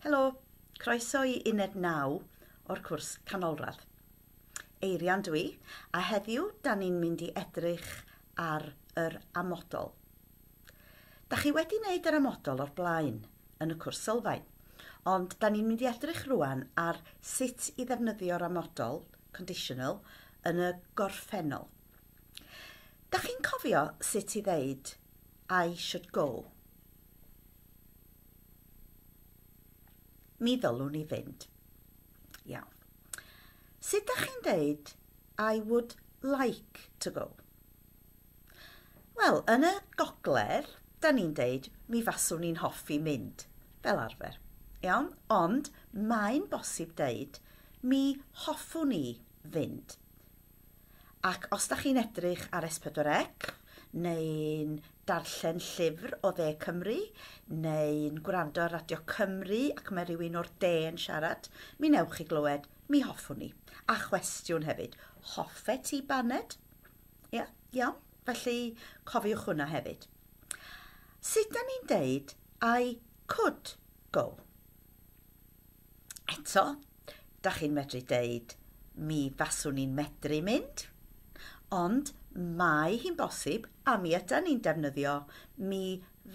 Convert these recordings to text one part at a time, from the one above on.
Helo, croeso i uned 9 o'r cwrs canolradd. Eirian dwi, a heddiw da ni'n mynd i edrych ar yr amodol. Da chi wedi wneud yr amodol o'r blaen yn y cwrs sylfaen, ond da ni'n mynd i edrych rwan ar sut i ddefnyddio'r amodol, conditional, yn y gorffennol. Da chi'n cofio sut i ddeud I should go? Mi ddylwn i fynd. Iawn. Sut da chi'n deud I would like to go? Wel, yn y gogledd, da ni'n deud mi faswn i'n hoffi mynd, fel arfer. Iawn? Ond mae'n bosib deud mi hoffwn i fynd. Ac os da chi'n edrych ar S4C, neu'n darllen llyfr o dde Cymru, neu'n gwrando ar Radio Cymru ac mae rhywun o'r de yn siarad, mi newch chi glywed, mi hoffwn i. A chwestiwn hefyd, hoffe ti baned? Ia, iawn. Felly, cofiwch hwnna hefyd. Sut da ni'n deud I could go? Eto, da chi'n medru deud mi faswn i'n medru mynd, ond mae hi'n bosib, a mi ydan ni'n defnyddio mi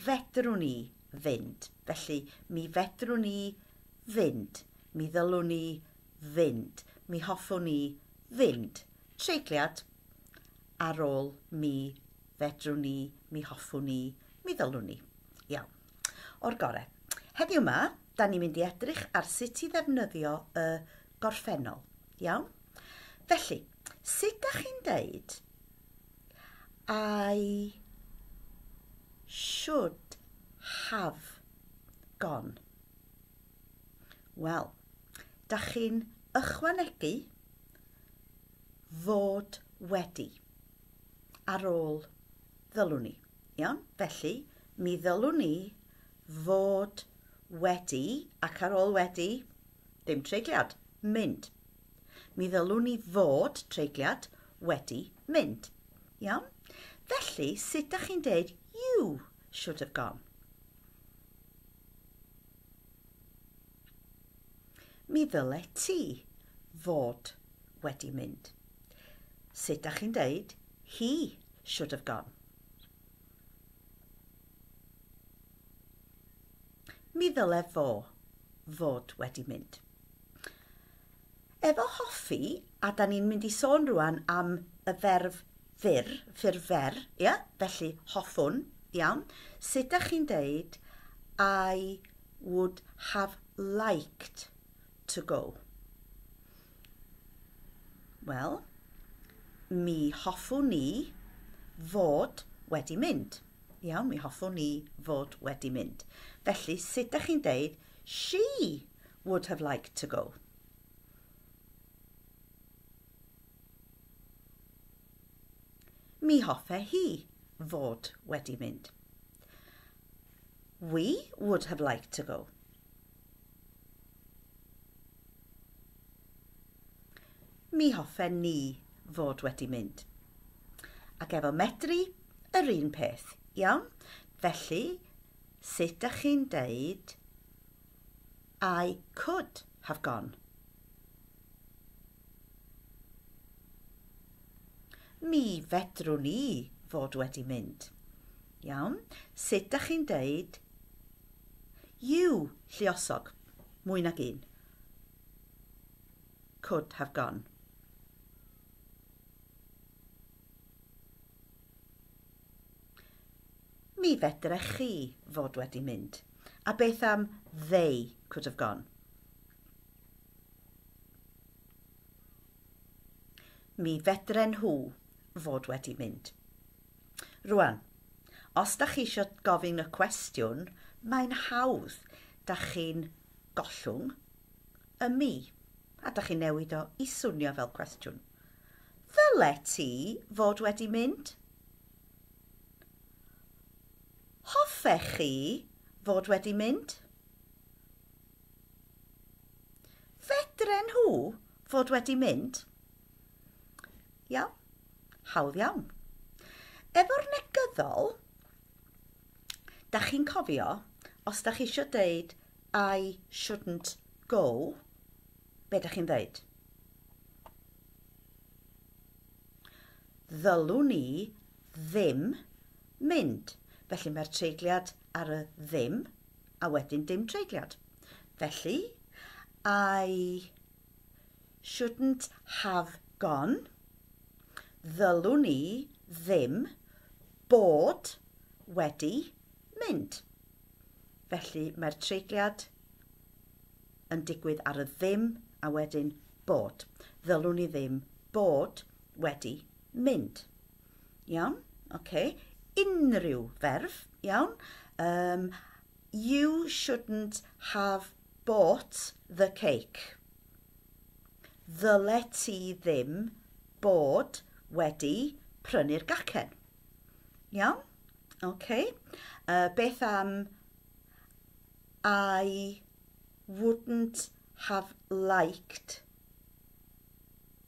fedrwn i fynd. Felly, mi fedrwn i fynd, mi ddylwn i fynd, mi hoffwn i fynd. Treigliad ar ôl mi fedrwn i, mi hoffwn i, mi ddylwn i. Iawn. O'r gore. Heddiw yma, da ni'n mynd i edrych ar sut i ddefnyddio y gorffennol. Iawn? Felly, sut da chi'n deud I should have gone? Wel, da chi'n ychwanegu fod wedi ar ôl ddylwn i. Iawn? Felly, mi ddylwn i fod wedi, ac ar ôl wedi, ddim treigliad, mynd. Mi ddylwn i fod, treigliad, wedi mynd. Iawn? Felly, sut da chi'n deud you should have gone? Mi ddyle ti fod wedi mynd. Sut da chi'n deud he should have gone? Mi ddyle fo fod wedi mynd. Efo hoffi, a da ni'n mynd i sôn rwan am y ferf fyr, ffurf fer, ia? Felly, hoffwn, iawn. Sut da chi'n deud I would have liked to go? Wel, mi hoffwn i fod wedi mynd. Iawn, mi hoffwn i fod wedi mynd. Felly, sut da chi'n deud she would have liked to go? Mi hoffe hi fod wedi mynd. We would have liked to go. Mi hoffen ni fod wedi mynd. Ac efo medru, yr un peth, iawn? Felly, sut dach chi'n deud I could have gone? Mi fedrwn i fod wedi mynd. Iawn? Sut dach chi'n deud you, lluosog, mwy nag un, could have gone? Mi fedrech chi fod wedi mynd. A beth am they could have gone? Mi fedren nhw fod wedi mynd. Rwan, os da chi eisiau gofyn y cwestiwn, mae'n hawdd. Da chi'n gollwng y mi, a da chi'n newid o i swnio fel cwestiwn. Ddyle ti fod wedi mynd? Hoffech chi fod wedi mynd? Fedren nhw fod wedi mynd? Iawn, hawdd iawn. Efo'r negyddol, da chi'n cofio, os da chi eisiau deud I shouldn't go, be da chi'n dweud? Ddylwn i ddim mynd. Felly mae'r treigliad ar y ddim a wedyn dim treigliad. Felly, I shouldn't have gone. Ddylwn i ddim bod wedi mynd. Felly mae'r treigliad yn digwydd ar y ddim a wedyn bod. Ddylwn i ddim bod wedi mynd. Iawn? Okay. Unrhyw ferf, iawn? You shouldn't have bought the cake. Ddyle ti ddim bod wedi prynu'r gacen. Iawn? Okay. Beth am I wouldn't have liked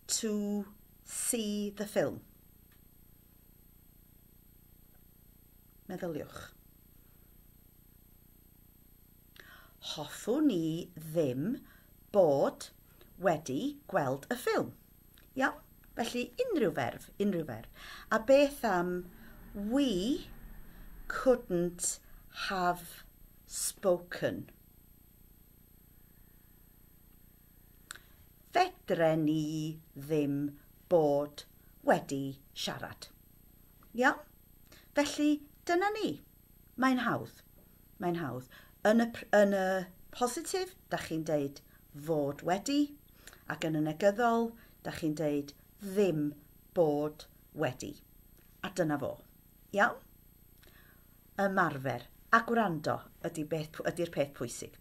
to see the film. Meddyliwch. Hoffwn i ddim bod wedi gweld y ffilm. Iawn? Felly unrhyw ferf, unrhyw ferf. A beth am we couldn't have spoken? Fedren ni ddim bod wedi siarad. Iawn? Felly, dyna ni. Mae'n hawdd. Mae'n hawdd. Yn y positif, da chi'n deud fod wedi, ac yn y negyddol, da chi'n deud ddim bod wedi. A dyna fo. Iawn? Ymarfer a gwrando ydy'r peth pwysig.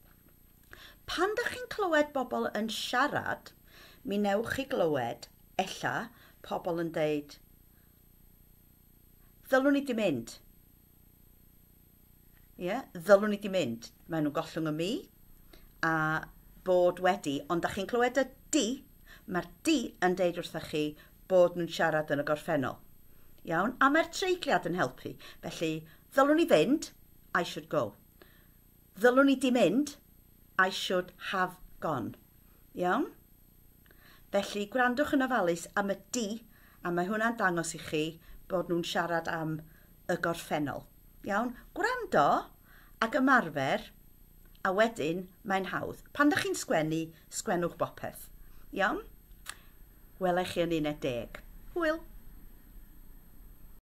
Pan da chi'n clywed bobl yn siarad, mi newch chi glywed, ella, pobl yn deud, ddylwn i di mynd. Ie, ddylwn i di mynd. Maen nhw'n gollwng y mi a bod wedi, ond da chi'n clywed y di, mae'r di yn deud wrthych chi bod nhw'n siarad yn y gorffennol. Iawn? A mae'r treigliad yn helpu. Felly, ddylwn i fynd, I should go. Ddylwn i di mynd, I should have gone. Iawn? Felly, gwrandwch yn ofalus am y di, a mae hwnna'n dangos i chi bod nhw'n siarad am y gorffennol. Iawn? Gwrando ac ymarfer, a wedyn mae'n hawdd. Pan ydych chi'n sgwennu, sgwennwch bopeth. Iawn? Welai chi yn 11. Hwyl!